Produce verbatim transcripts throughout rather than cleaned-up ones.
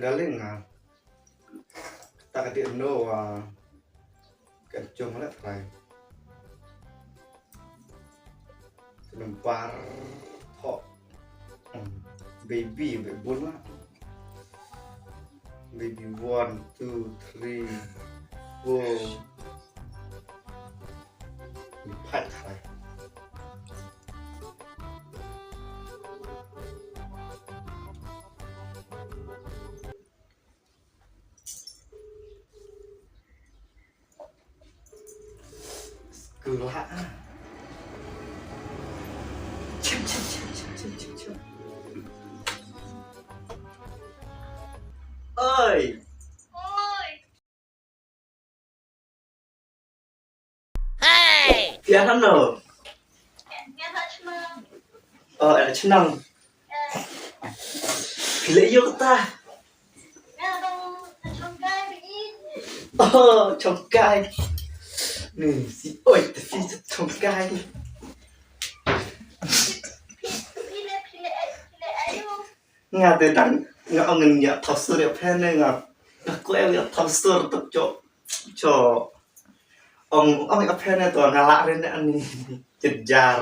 Darling, ah. Ta ka dei no, ah. Kan jong la trai. Number ho. Hmm. Baby, baby bun la. Baby one, two, three, four. Five trai. Sekolah. Cem, cem, cem. Oi. Oi. Hey! Phi ïa hano? Ïa hano? Oh, ïa hano? Phi leh ïa kata? Oh, chongkai. Ni si oi, te si chongkai. Nga te dang nga ong ngin ïa thap sur ïa phi ne nga. Nga kwah ïa thap sur tuk cho cho. Ong ong ïa phi ne to nga lah rin ne ani. Jejar.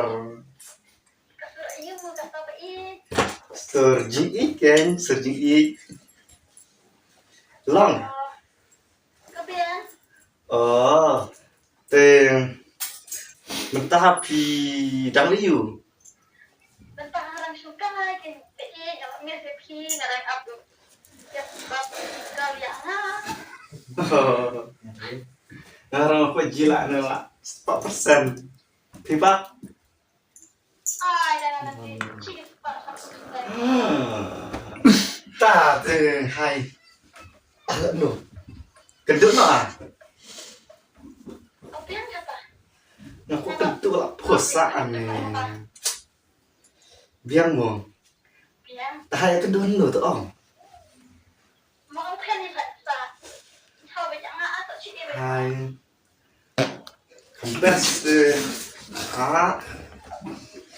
Sur ji i ken sur ji i. Long. Oh. Te mynta phi dang leh ïu? Mynta nga dang shu kai, kin te i nga miss phi, nga dang up. Ïa bab kau ïa nga. Nga dang phi jila ne la. Spah persen. Phi ba? Ai, dah, dah, dah. Ta te hai. Alah no. Kynduh no ah. Nga ko kynduh la phosa ane. Biang mo. Ta hai kynduh no to ong. Hai. Kempas, eh, ha.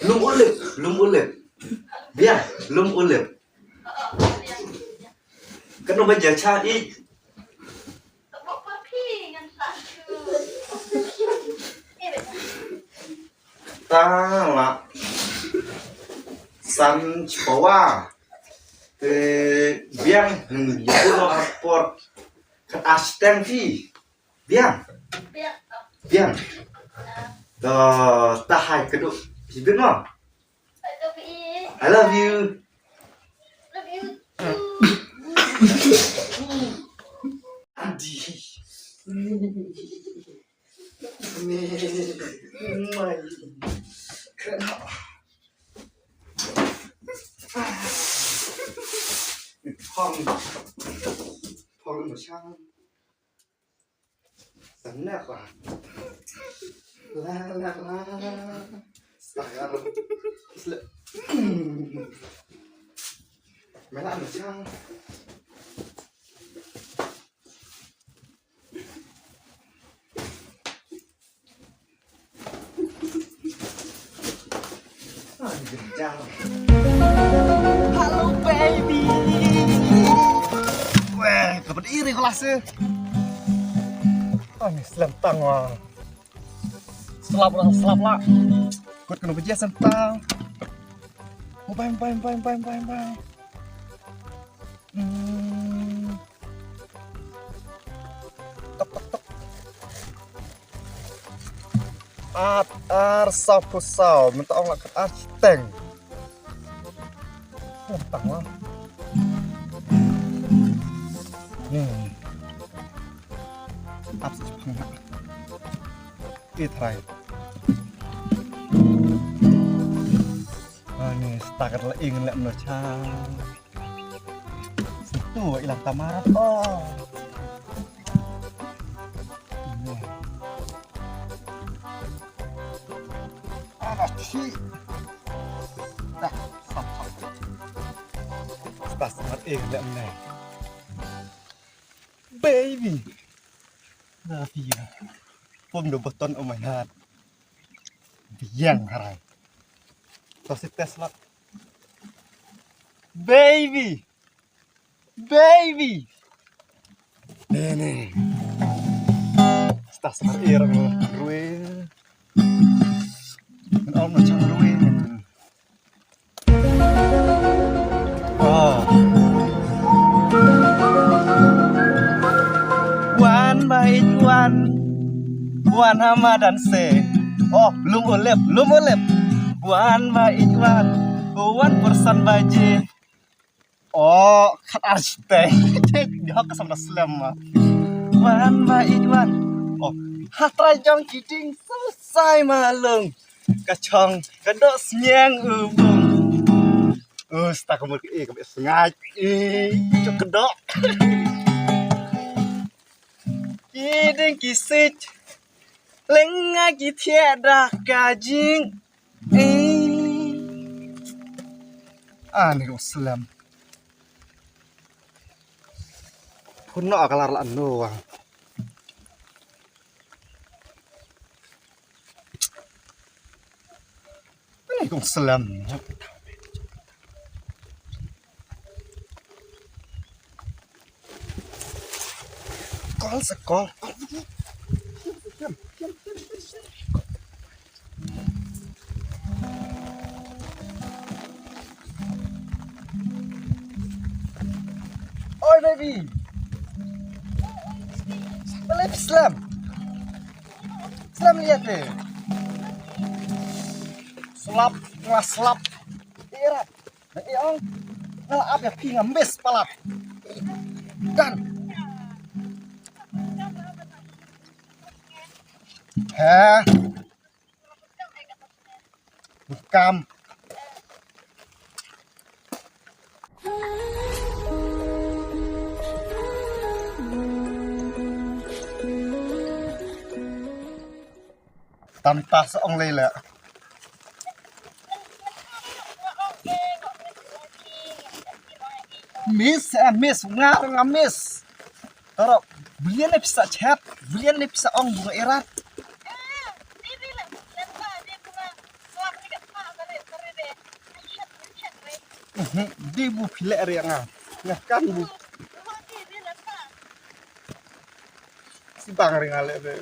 Lum ulip, lum ulip. Biang, lum ulip. Kano ba ja cha i. Ta la. San chiphawa. Te biang, hmm, ïa ko no aport. Ka as tang phi. Biang. Biang. To ta hai kadu. Sibit mo. I love you. Love you too. Adi. Ni. Mai. Kena. Phong. Phong mo chang. Sa ne kwa. La la la. Sa ya. Isle. Mela mo chang. Hello baby. Weh, dapat iri kelas eh. Ah, ni slem tang wah. Slap lah, slap lah. Kut kena bejia sentang. Bye, bye, bye, bye, bye, bye. Hmm. Tok, tok, tok. At ar saw phew saw, mynta ong la kat ar shiteng. Ong tang la. Hmm. Ap sa shipang na. Ih, trai. Ani, stakar la ing la mno cha. Situ ilang tamar. Oh. Ini. Ah, chi. Dah, stop, stop. Stas mat ing la mno. Baby. Love you. Pum do button on my heart. Biang harai. To si test lah. Baby. Baby. Nene. Stah samar irang ruwe. Ngan om na chang ruwe. Ah. Wan ba ïeit wan. Wan ha madan se. Oh, lum u lep, lum u lep. Wan ba ïeit wan. Wan pyrsan baje. Oh, khat ar shteng. Di hok ka sam da slem ma. Wan ba ïeit wan. Oh, ha trai jong ki dieng sngewsai ma long. Ka chong, ka doh sniang u bung. Oh, sta ka mut ka e ka beh sngaid. E, jong ka doh. Ki dieng ki siej. Leng nga ki thiah da ka jing. Eh. Ah, ni ko slem. Phun no ka lar la no wa. Ni ko slem. Kol sa kol. Oi, baby. Balei phi slem? Slem liat te. Slap, nga slap. Irat. Na e ong. Nga la ap ïa phi nga miss palat. Dan. He. Kam. Tam ta sa ong lei le. Miss, eh, miss, nga, nga miss. Tara, belian ne pisa chat, belian ne pisa ong bunga erat. Mhm, di bu pile area nga. Nga kan bu. Si bang ring ale be.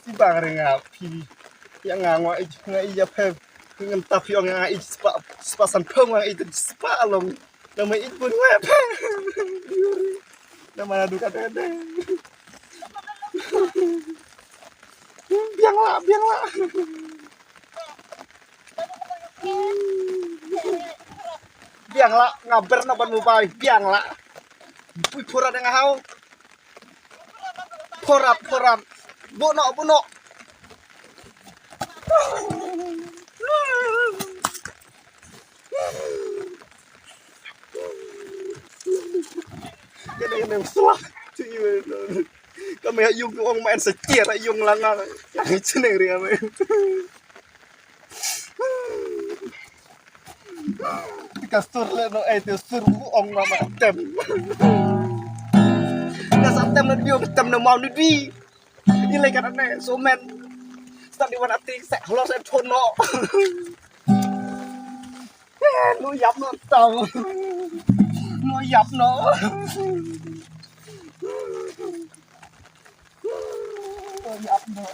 Si bang ring a phi. Ya nga ngwa ij nga ij ya phe. Ngan ta phi ong nga ij spa spa san phe nga ij spa long. Nama ij pun ngwa phe. Nama adu kata kata. Biang la, biang la. Biang la, nga ber na ban mobile, biang la. Pui pura dang hau. Pura, pura. Bono, bono. Kene kene salah. Ka me yung ong main setir yung langa. Yang cheneng ri ame. Ka sur le no ai te sur ong ma ma tem. Ka sa tem na diong tem na mau ni di. Ilai ka ne so men. Start di wan ati se holo se thono. No yap no tau. No yap no. No yap no.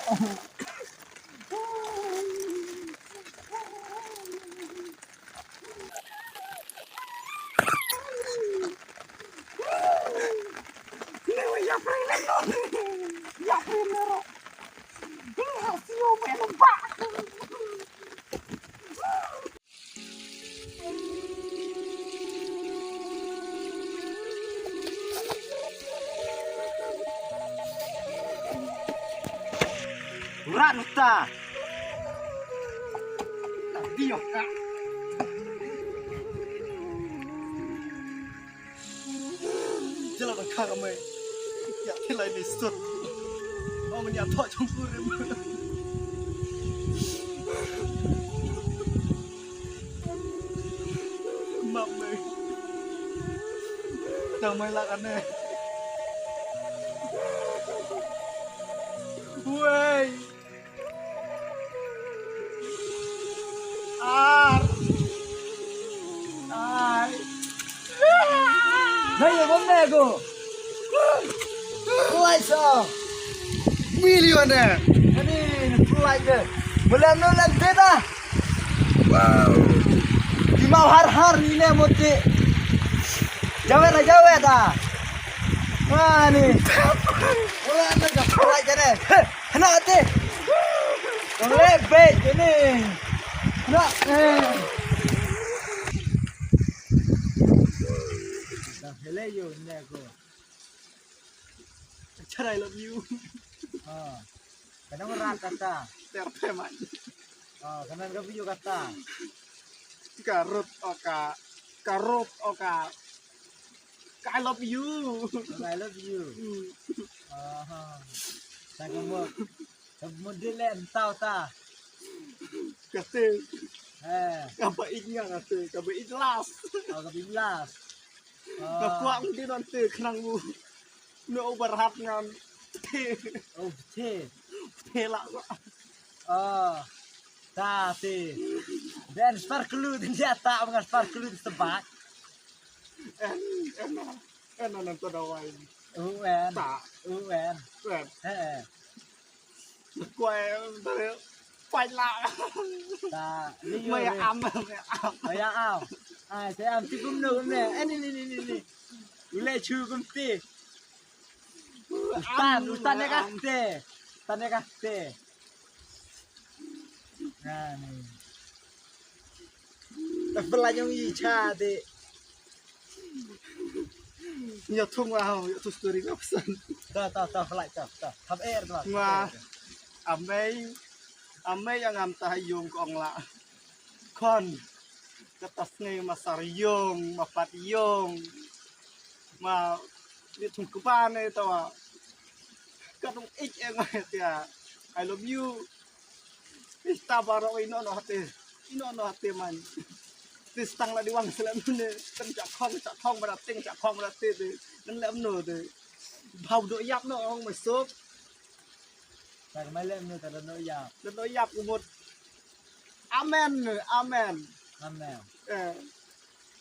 Rat uta. Dia ka. Jela da ka mai. Ya tilai ni sut. Ong ya tho chung kurim. Map mai. Dang mai la kane. Wei. Ar. Ai. Nayo bom nego. Like sa. Million eh. Ani, like de. Mulam no lam teta. Wow. Di mau har har ni le moti. Jawe na jawe da. Ani. Mulam no like de. Hana te. Kong le be ni. Na eh. Hele yo nego. Cara I love you. Ah. Kadang rat kata. Ter pe man. Ah, kadang ka video kata. Karut oka. Karut oka. I love you. I love you. Hmm. Aha. Sa ka mo. Ka mo de le entau ta. Kate. Eh. Kaba ik nga kate. Kaba ik last. Oh, kaba ik last. Ka kwah ngi di nanti khnang bu. No overhat ngan. Te. Oh, te. Te la. Oh. Ta te. Dan sparklu din dia ta ngan sparklu di sebak. En en en en to dawai. U en. Ta. U en. En. He. Kwai dari pai la. Ta. Ni yo. Maya am, maya am. Maya am. Ai, saya am tikum no ne. Eh, ni ni ni ni ni. Ule chu kum ti. Utan, utan ya kate. Utan ya kate. Nah, ni. Tapi bela nyong i cha de. Yo thung wa, yo tu story ka pesan. Ta ta ta flight ta ta. Thap air ta. Wa. Amei. Amei yang am ta yung kong la. Kon. Kata sngi ma sar yung, ma pat yung. Ma di thung kuban e tawa. Ka dong ik e ngai tia. I love you. Ih ta baro ino no hate. Ino no hate man. Ti stang la di wang sele mne. Kan cha khong cha khong bara ting cha khong bara te te. Nan le mno te. Bhau do yap no ong mai sok. Ta ka mai le mno ta do yap. Do yap umut. Amen. Amen. Amen. Eh.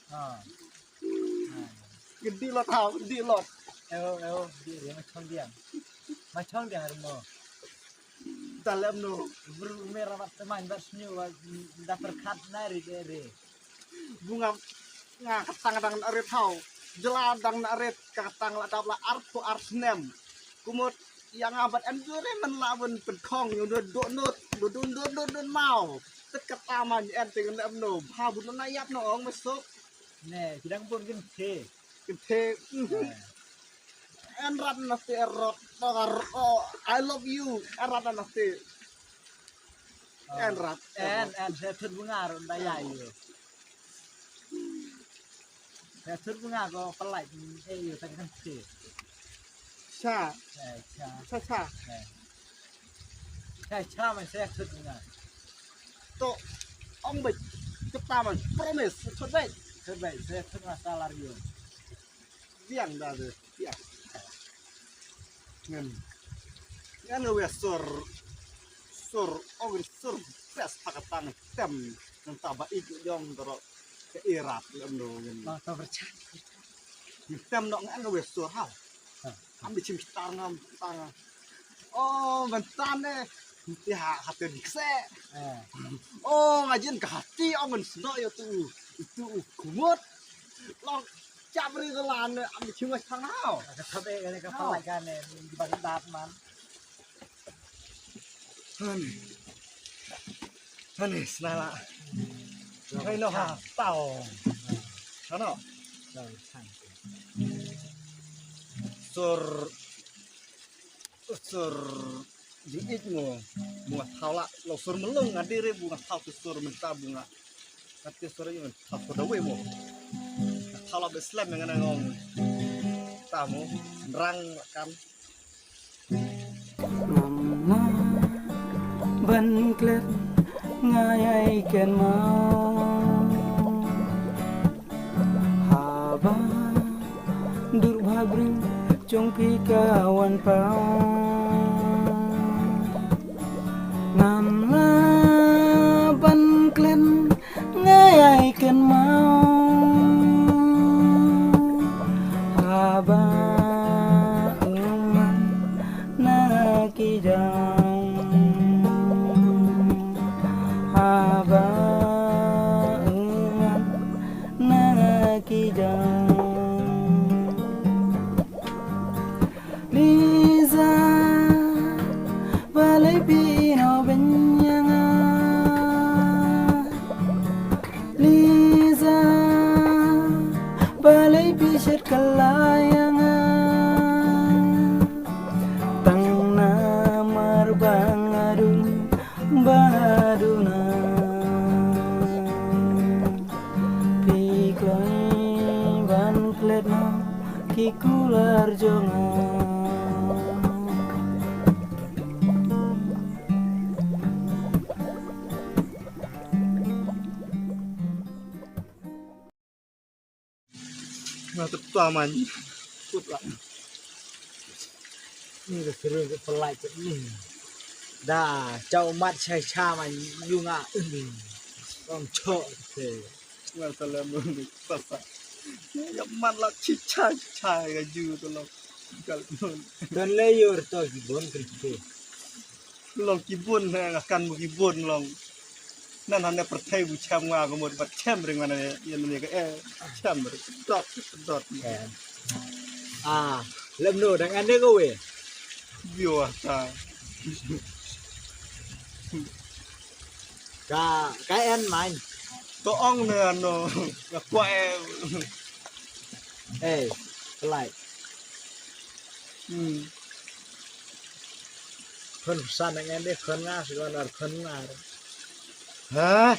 Ha. Gedi lot ha, gedi lot. Eo eo di re ma chong diang. Ma chong diang re mo. Dalem no. Bru mera bat teman bat snyu da perkat nari de re. Bunga nga katang dang na rit hau. Jela dang na rit katang la dap la arphew ar snem. Kumut yang abat enduring men la bun penkhong yu do do not do do do do do mau. Tet kata man en ting na em no. Bha bu na yap no ong masuk. Ne, kidang bun kin the. Kin the. En rat na te rot. Oh, I love you. En rat na te. En rat. En en se thut bunga ro da ya yu. Se thut bunga ko pelai e yu tang kan the. Cha. Eh, cha. Cha cha. Eh. Cha cha man se thut bunga. To ong bai. Kita man promise thut bai. Thut bai se thut bunga salar yu. Diang da de. Diang. Ngan. Ngan we sur. Sur ong sur. Pes pakatang tem. Nang taba ik jong toro. Ke irat lem do ngan. Ma to berchat. Tem nok ngan we sur ha. Am di chim kitar ngam kitar ngam. Oh, mentan eh. Ti ha hati dikse. Oh, ngajin ka hati ong ngan sno yo tu. Itu kumut. Long chap ri galan am di chim ngas tang hao. Ka tabe ka ne ka palai ka ne di bang dat man. Hani. Hani snala. Hai no ha tao. Ano. Sur sur di ik mo. Bunga thaw la lo sur melong ngadi re bunga thaw tu sur menta bunga. Kati sur yo thaw ko dawe mo. Thaw la beslem ngana ngong. Tamo rang kan. Ngam lah ban klet ngai ai ken mau. Haba dur bha bring jong phi ka wan pa. Ngam lah ban klet ngai ai ken mau. Shet ka la ïa nga tang namar ba nga dum ba duna. Phi kloi ban klet noh ki kular jong nga. Nga tep tua man. Kut lah. Ni ka seru ka pelai kat ni. Da, chau mat chai cha man yu nga. Ong chok te. Nga salam ni pasa. Ya mat lah chi cha cha ka ju tu lo. Kal nun. Don le yor to ki bon kri te. Long ki bun, eh, nga kan bu ki bun long. Nan han ne pyrthei bu chem nga ka mut bat chem ring mana ne, yen ne ka, eh, chem ring. Dot, dot. Em. Ah, lem no dang ane ko we. Bio ta. Ka, ka en main. To ong ne ano, nga kwa, eh. Eh, kelai. Hmm. Khun pyrsan nang ende khun nga, si wan ar khun nga. Hah?